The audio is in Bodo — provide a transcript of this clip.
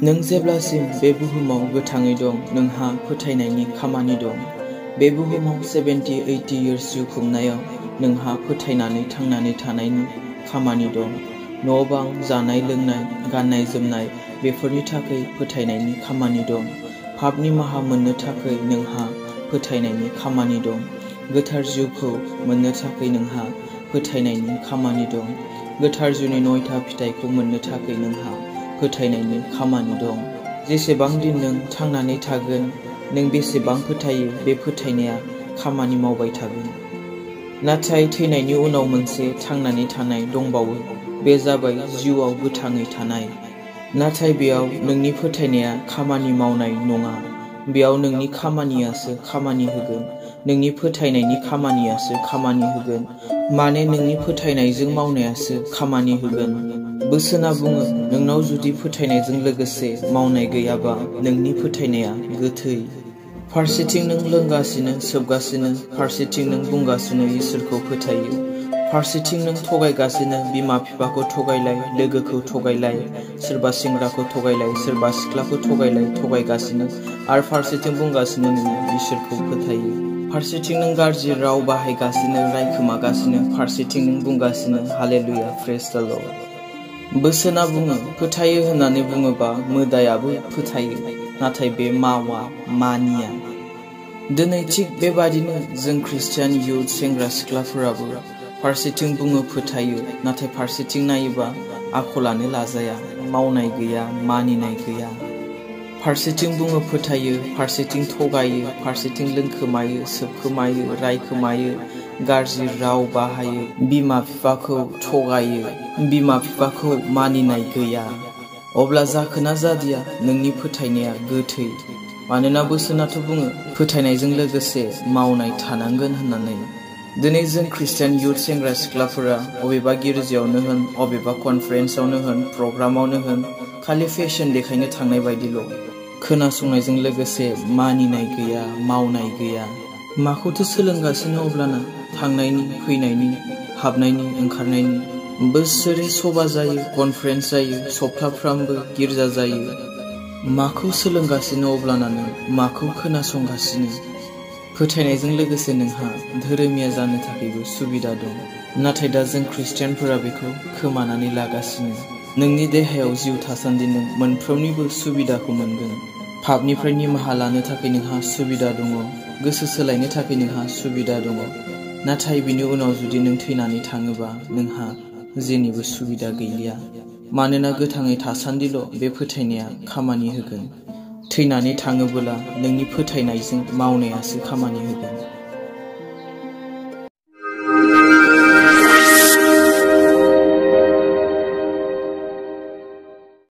नों जेब्लासिम बे बुहुमाव गोथाङै दं नोंहा फोथायनायनि खामानि दं। बे बुहुमाव 70-80 इयार्स जिउ खुंनायाव नोंहा फोथायनानै थांनानै थानायनि खामानि दं। न' बां, जानाय लोंनाय, गाननाय जोमनाय बेफोरनि थाखाय फोथायनायनि खामानि दं। पाप निमाहा मोननो थाखाय नोंहा फोथायनायनि खामानि दं। गोथार जिउखौ मोननो थाखाय नोंहा फोथायनायनि खामानि दं। गोथार जिउनि 9था फिथाइखौ मोननो थाखाय नोंहा फोथायनायनि खामानि दं। जेसेबां दिन नों थांनानै थागोन, नों बेसेबां फोथायो बे फोथायनाया खामानि मावबाय थागोन। नाथाय थैनायनि उनाव मोनसे थांनानै थानाय दंबावो, बे जाबाय जिउआव गोथाङै थानाय। नाथाय बेयाव नोंनि फोथायनाया खामानि मावनाय नङा। बेयाव नोंनि खामानियासो खामानि होगोन। नोंनि फोथायनायनि खामानियासो खामानि होगोन। माने नोंनि फोथायनायजों मावनायासो खामानि होगोन। बोसोना बुङो, नोंनाव जुदि फोथायनायजों लोगोसे मावनाय गैयाबा नोंनि फोथायनाया गोथै। फारसेथिं नों लोंगासिनो, सोबगासिनो, फारसेथिं नों बुंगासिनो इसोरखौ फोथायो। फारसेथिं नों थगायगासिनो, बिमा बिफाखौ थगायलाय, लोगोखौ थगायलाय, सोरबा सेंग्राखौ थगायलाय, सोरबा सिख्लाखौ थगायलाय, थगायगासिनो, आरो फारसेथिं बुंगासिनो नों इसोरखौ फोथायो। फारसेथिं नों गाज्रि राव बाहायगासिनो, रायखोमागासिनो, फारसेथिं नों बुंगासिनो हालेलुया प्रेज द लर्ड। बोसोना बुङो, फोथायो होननानै बुङोबा मोदायाबो फोथायो, नाथाय बे मावा, मानिया। दिनै थिग बेबादिनो जों ख्रिस्टियान इयुथ सेंग्रा सिख्लाफोराबो फारसेथिं बुङो फोथायो, नाथाय फारसेथिं नायोबा आखलानो लाजाया, मावनाय गैया, मानिनाय गैया। फारसेथिं बुङो फोथायो, फारसेथिं थगायो, फारसेथिं लोंखोमायो, सोबखोमायो, रायखोमायो, गाज्रि राव बाहायो, बिमा बिफाखौ थगायो, बिमा बिफाखौ मानिनाय गैया। अब्ला जाखोना जादिया नोंनि फोथायनाया गोथै। मानोना बोसोनाथ' बुङो फोथायनायजों लोगोसे मावनाय थानांगोन होननानै। दिनै जों ख्रिस्टियान इयुथ सेंग्रा सिख्लाफोरा अबेबा गिर्जायावनो होन, अबेबा कनफारेन्सआवनो होन, प्रग्रामावनो होन, खालि फेशन देखायनो थांनाय बायदिल'। खोनासंनायजों लोगोसे मानिनाय गैया, मावनाय गैया। माखौथो सोलोंगासिनो अब्लाना? थांनायनि, फैनायनि, हाबनायनि, ओंखारनायनि। बोसोरै सभा जायो, कनफारेन्स जायो, सप्ताफ्रामबो गिर्जा जायो। माखौ सोलोंगासिनो अब्लाना नों? माखौ खोनासंगासिनो? फोथायनायजों लोगोसे नोंहा धोरोमिया जानो थाखायबो सुबिदा दं। नाथाय दा जों ख्रिस्टियानफोरा बेखौ खोमानानै लागासिनो। नोंनि देहायाव जिउ थासान्दि नों मोनफ्रोमनिबो सुबिदाखौ मोनगोन। पापनिफ्राय निमाहा लानो थाखाय नोंहा सुबिदा दङ। गोसो सोलायनो थाखाय नोंहा सुबिदा दङ। नाथाय बिनि उनाव जुदि नों थैनानै थाङोबा नोंहा जेनिबो सुबिदा गैलिया। मानोना गोथाङै थासान्दिल' बे फोथायनाया खामानि होगोन। थैनानै थाङोबोला नोंनि फोथायनायजों मावनायासो खामानि होगोन।